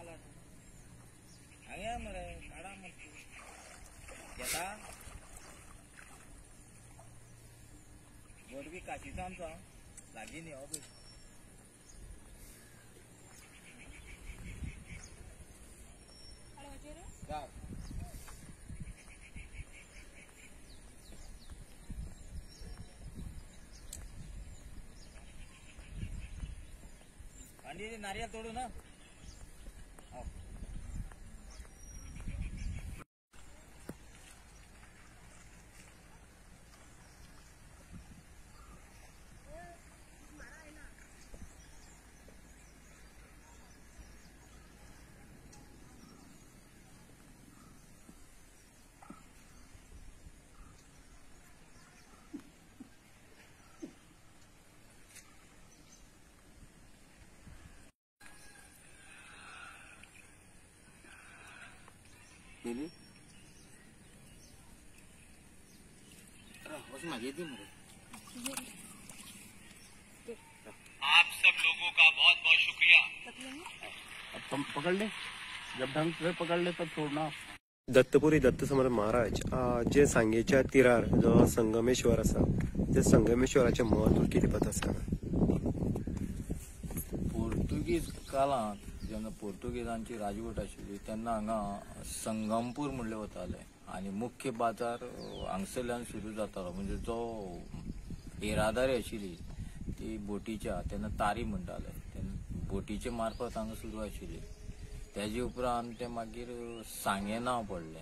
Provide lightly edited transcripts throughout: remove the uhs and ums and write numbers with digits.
माल हांगा मरे काडा मरे घेता बोट बी काशीचो आमचो लागीं न्ही हो पळय. आणि नारियल तोडू ना. आप सब लोगों का बहुत बहुत शुक्रिया. अब तुम पकड़ ले, जब ढंग से पकड़ ले तब छोड़ना. दत्तपुरी दत्त समर्थ महाराज जे सांगेच्या तिरार जो संगमेश्वर आसा ते संगमेश्वराचें म्हत्व कितें पता आसा? पोर्तुगीज काळांत जेन्ना पोर्तुगेजांची राजवट आशिल्ली तेन्ना हांगा संगमपूर म्हणलें वतालें आनी मुख्य बाजार हांगसरल्यान सुरू जातालो. म्हणजे जो येरादारी आशिल्ली ती बोटीच्या, तेन्ना तारी म्हणटाले, तेन्ना बोटीचे मार्फत हांगा सुरू आशिल्ली. तेजे उपरांत ते मागीर सांगें नांव पडलें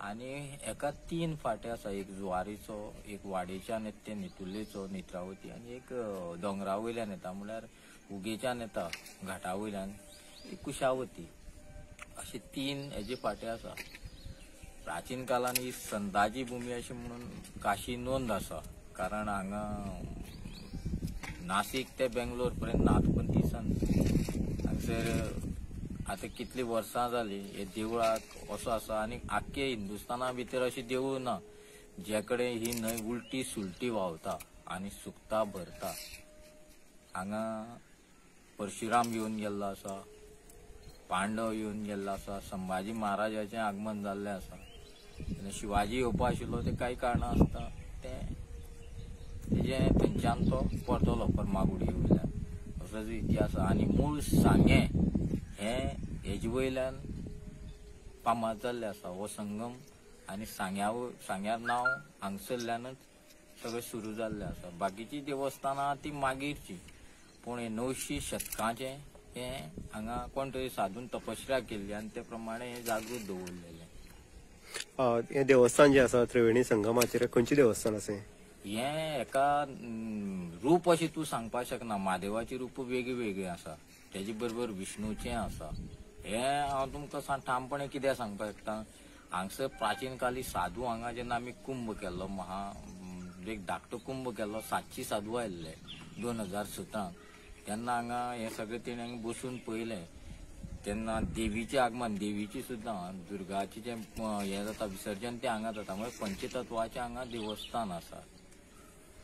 आनी एका तीन फांटे आसा, एक जुवारीचो, एक वाडेच्यान येता ते नेतुर्लेचो नेत्रावती आनी एक दोंगरा वयल्यान येता म्हणल्यार उगेच्यान येता घाटा वयल्यान ती कुशावती, अशे तीन हेजे फांटे आसा. प्राचीन काळान ही संताची भूमी अशें म्हणून काशी नोंद आसा, कारण हांगा नासीक ते बेंगलोर पर्यंत नाथपंथी संत हांगसर आतां कितलीं वर्सां जालीं हे देवळाक असो आसा आनी आख्खे हिंदुस्ताना भितर अशें देवूळ ना जे कडेन ही न्हंय उलटी सुलटी व्हांवता आनी सुकता भरता. हांगा परशुराम येवन गेल्लो आसा, पांडव येवन गेल्लो आसा, संभाजी महाराजाचें आगमन जाल्लें आसा. तेन्ना शिवाजी येवपा आशिल्लो ते कांय कारणां आसता तें तेजें थंयच्यान तो परतलो फर्मागुडी वयल्यान, असो इतिहास आसा. आनी मूळ सांगें हें हेजे वयल्यान फामाद जाल्लें आसा हो संगम आनी सांग्यार नांव हांगसरल्यानच सगळें सुरू जाल्लें आसा. बाकीचीं देवस्थानां ती मागीरचीं, पूण हे 900 शतकाचें हें हांगा कोण तरी साधून तपश्चर्या केल्ली आनी ते प्रमाणे हें जागृत दवरलेलें. हें देवस्थान जें आसा त्रिवेणी संगमाचेर खंयचें देवस्थान आसा? हें एका रूप अशें तूं सांगपाक शकना. म्हादेवाचें रूप वेगळी वेगळी आसा, तेजे बरोबर विष्णूचें आसा. हें हांव तुमकां ठामपणे कित्याक सांगपाक शकता, हांगसर प्राचीन काळी साधू हांगा जेन्ना आमी कुंभ केल्लो, महा एक धाकटो कुंभ केल्लो, 700 साधू आयिल्ले 2017, तेन्ना हांगा हें सगळें तेणें हांगा बसून पळयलें. तेन्ना देवीचें आगमन, देवीची सुद्दां दुर्गाचें जें हें जाता विसर्जन तें हांगा जाता, म्हणजे पंचतत्वाचें हांगा देवस्थान आसा.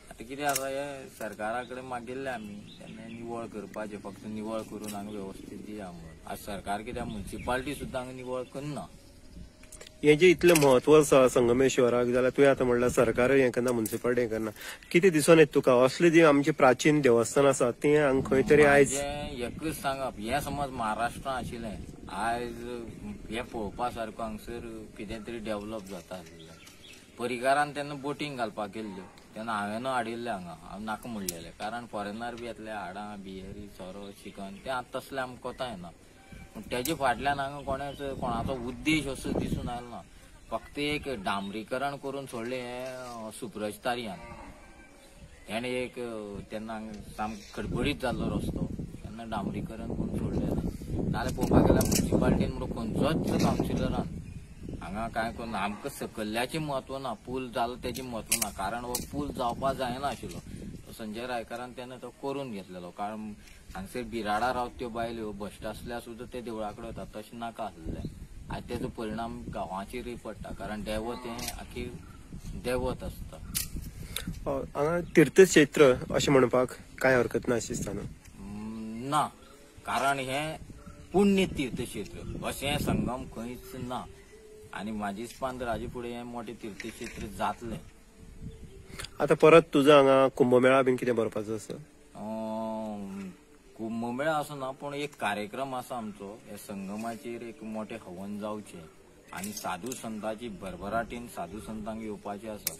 आतां कितें आसा, हें सरकारा कडेन मागिल्लें आमी तेन्ना निवळ करपाचें, फक्त निवळ करून हांगा वेवस्थीत दिया म्हणून. आज सरकार कित्याक मुन्सिपाल्टी सुद्दां हांगा निवळ करना. हें जें इतलें म्हत्व आसा संगमेश्वराक, जाल्यार तुवें आतां म्हणल्यार सरकार हें करना, मुन्सिपाल्टी हें करना, कितें दिसून येता तुका असलीं जी आमची प्राचीन देवस्थान आसा तीं हांगा खंय तरी आयज? एकूच सांगप, हें समज महाराष्ट्रान आशिल्लें आयज हें पळोवपा सारको हांगसर कितें तरी डेवलप जाता आशिल्लें. परिकारान तेन्ना बोटींग घालपाक केल्ल्यो, तेन्ना हांवें हाडिल्लें हांगा, हांव नाका म्हणलेलें, कारण फॉरेनर बी येतले, हाडां बियरी सोरो चिकन तें आतां तसलें आमकां कोता येना. पूण तेजे फाटल्यान हांगा कोणेच कोणाचो उद्देश असो दिसून आयलो ना. फक्त एक डांबरीकरण करून सोडलें हें सुप्रज तारयान, तेणें एक तेन्ना सामको खडबडीत जाल्लो रस्तो तेन्ना डांबरीकरण करून सोडलें. नाजाल्यार पळोवपाक गेल्यार मुन्सिपाल्टीन म्हणून खंयचोच कावन्सिलरान हांगा कांय करून आमकां सकल्ल्याचें म्हत्व ना, पूल जालो तेजें म्हत्व ना, कारण हो पूल जावपा जायना आशिल्लो. संजय रायकारान तेन्ना तो करून घेतलेलो, कारण हांगसर बिराडा रावत त्यो बायल्यो भश्ट आसल्यार सुद्दां ते देवळा कडेन वता, तशें नाका आसलें. आनी तेजो परिणाम गांवाचेरूय पडटा, कारण दैवत हें आखी दैवत आसता. हांगा तीर्थक्षेत्र अशें म्हणपाक कांय हरकत ना अशें दिसता न्हू? ना, कारण हें पुण्य तीर्थक्षेत्र अशें संगम खंयच ना आनी म्हाजे हिसपान तर हाजे फुडें हें मोटें तीर्थक्षेत्र जातलें. आतां परत तुजो हांगा कुंभमेळा बीन कितें भरपाचो आसा? कुंभमेळा असो ना, पूण एक कार्यक्रम आसा आमचो. ह्या संगमाचेर एक मोटें हवन जावचें आनी साधू संताची भरभराटीन साधू संतांक येवपाचें आसा.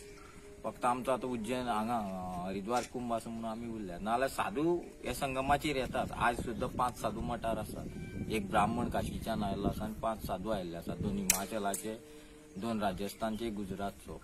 फक्त आमचो आतां उज्जैन हांगा हरिद्वार कुंभ आसा म्हणून आमी उरल्या, नाजाल्यार साधू ह्या संगमाचेर येतात. आज सुद्दां 5 साधू मठार आसात. एक ब्राह्मण काशीच्यान आयिल्लो आसा आनी 5 साधू आयिल्ले आसात, 2 हिमाचलाचे, 2 राजस्थानचे, गुजरातचो.